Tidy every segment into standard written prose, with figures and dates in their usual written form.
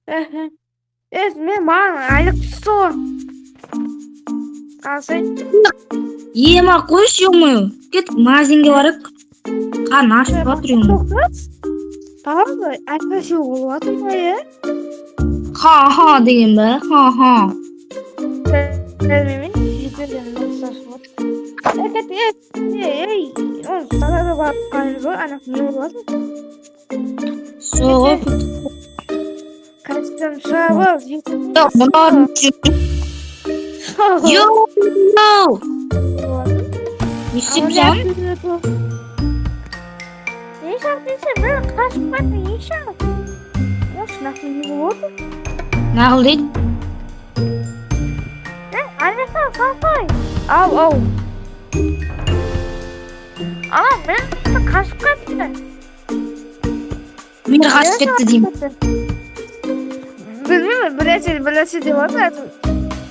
Е, мен маған айлық түсті ғой. Қалсай. Ема, қойшы, ё-моё. Кеттік, магазинге барайық. Қарны ашып жатыр, ё-моё. Правда, әкесі болып жатыр ма, иә? Ха ха деген ба? Ха ха. Білмеймін, жетелден ұқсас болады. Е, кет, е, е, ей, оны далада барып қалаймыз ғой, ана не болып жатыр? Соғып. Костюм шабы, жетелден. Мыналардың. Йоу! Не істеп жатырсың? Ешақ десе, бір қашып кетті, ешақ. Осы нақты не болып отыр? Нағыл дейді. Е, Алихан, қалқай. Ау, ау. Ана, мен қашып кетті. Мені қашып кетті деймін. Білмеймін, бір нәрсе, бір нәрсе деп жатыр.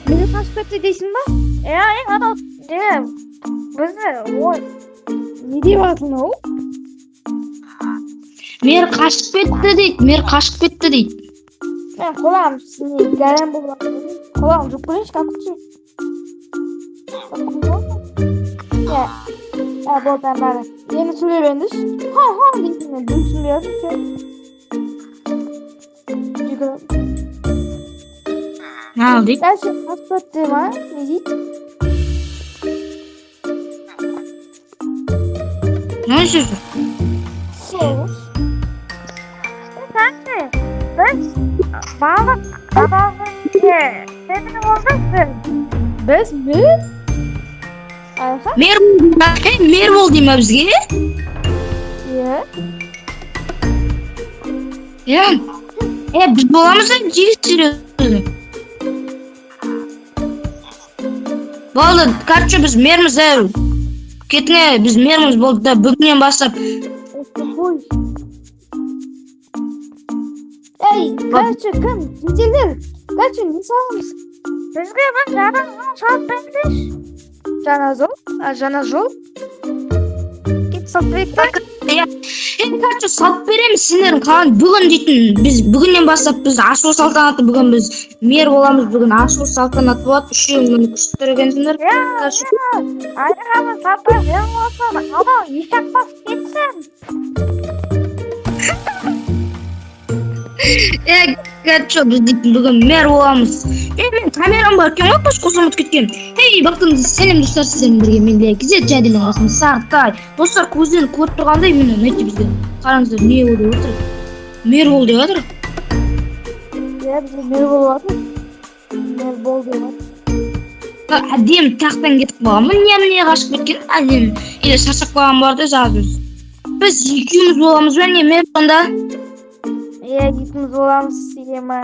Мені қашып кетті дейсің ба? Иә, е, анау, не, бізді, ой, не деп жатыр мынау? Мер қашып кетті дейді. Мер қашып кетті дейді. Мен құлағым не гәрәм болып жатыр. Құлағым жуып көрейінші, как күші. Иә, ә, болды, бәрі. Енді сөйлеп ендіші. Ха, ха дейсің, мен дым түсінбей жатырмын ше. Жүгіріп. Нағыл дейді. Дальше қашып кетті ма? Не дейді? Не сөзі? Соғыс. Короче, біз балық адамның сенің болдық біз. Біз ме? Аха, Мер бол, мер бол дей ма бізге? иә. Иә. Е, біз боламыз да, жігіттер. Болды, короче, біз мерміз да. Кетіңе, біз мерміз болды да, бүгіннен бастап. Ой. Ей, короче, кім? Жителдер. Короче, не саламыз? Бізге бір жаңа жол салып беріңдерші. Жаңа жол? А, жаңа жол? Кет, салып берейік та. Е, короче, салып береміз сендердің қалған бүгін дейтін. Біз бүгіннен бастап біз ашу салтанаты, бүгін біз мер боламыз, бүгін ашу салтанаты болады. Үшеуің мені күшті екенсіңдер. Короче, Аяғымыз салып мен болсам, анау ешак басып кетсін. Е, короче, біз дейтін бүгін мэр боламыз. Е, мен камерам бар екен ғой, қос ұмытып кеткенмін. Ей, бақтыңыз, сәлем, достар, сіздермен бірге мен Лекизет және менің қасымда Сартай. Достар, көзден көріп тұрғандай, міне, мынау бізге. Қараңыздар, не бол деп отыр? Мэр бол деп жатыр. Иә, бізге мэр болып жатыр. Мэр бол деп жатыр. Әдемі тақтан кетіп қалған. Міне, міне қашып кеткен. Әдемі. Или шаршап қалған бар да жазып. Біз екеуміз боламыз ба, не мэр сонда? Иә, екеуміз боламыз, ема.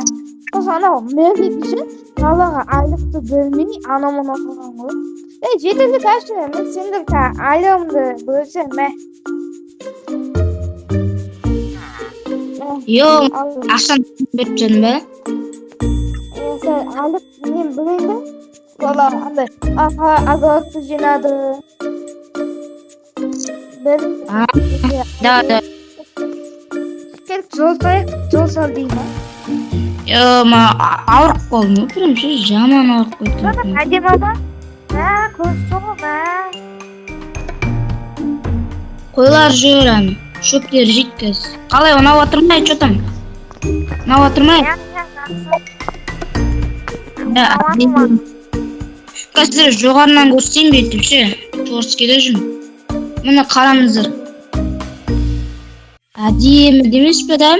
Сосын анау мэр дейтін ше, балаға айлықты бөлмей, анау мынау қылған ғой. Ей, жетеді, короче, мен сендерге айлығымды бөлсем, мә. Мә, Йо, ал. Ақшаны беріп жүрдің бе? Е, сен айлық мен білейін да. Бала андай, аха, огородты жинады. Бір. А, да. Кел, жол салайық, жол сал деймін ба? Йо, ма ауырып қалдым ғой, прям ше, жаман ауырып кеттім. Әдемі ма? Мә, көз ғой, мә. Қойлар жүр әне. Шөптер жейді қазір. Қалай, ұнап жатыр ма, че там? Ұнап жатыр ма? Иә, иә, жақсы. Да, әдемі. Қазір жоғарынан көрсетейін бүйтіп ше. Творческий да жүрмін. Міне, қараңыздар. Әдемі демес пе да?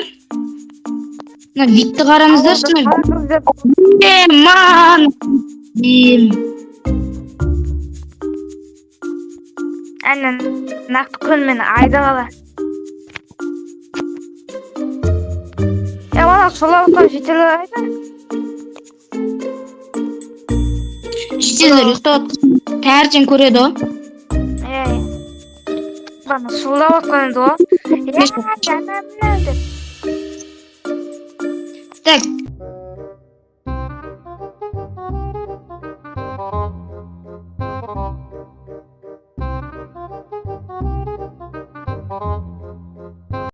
Мына видті қараңыздаршы. Мына Ман. Әдемі. Әне, нақты күн мен айды қала. Е, мана солар отқан жетелер қайда? Жителдер ұйықтап жатқан. Таңертең көреді ғой. Е, е. Бана шулап отқан еді ғой. Е, жаным деп. Так,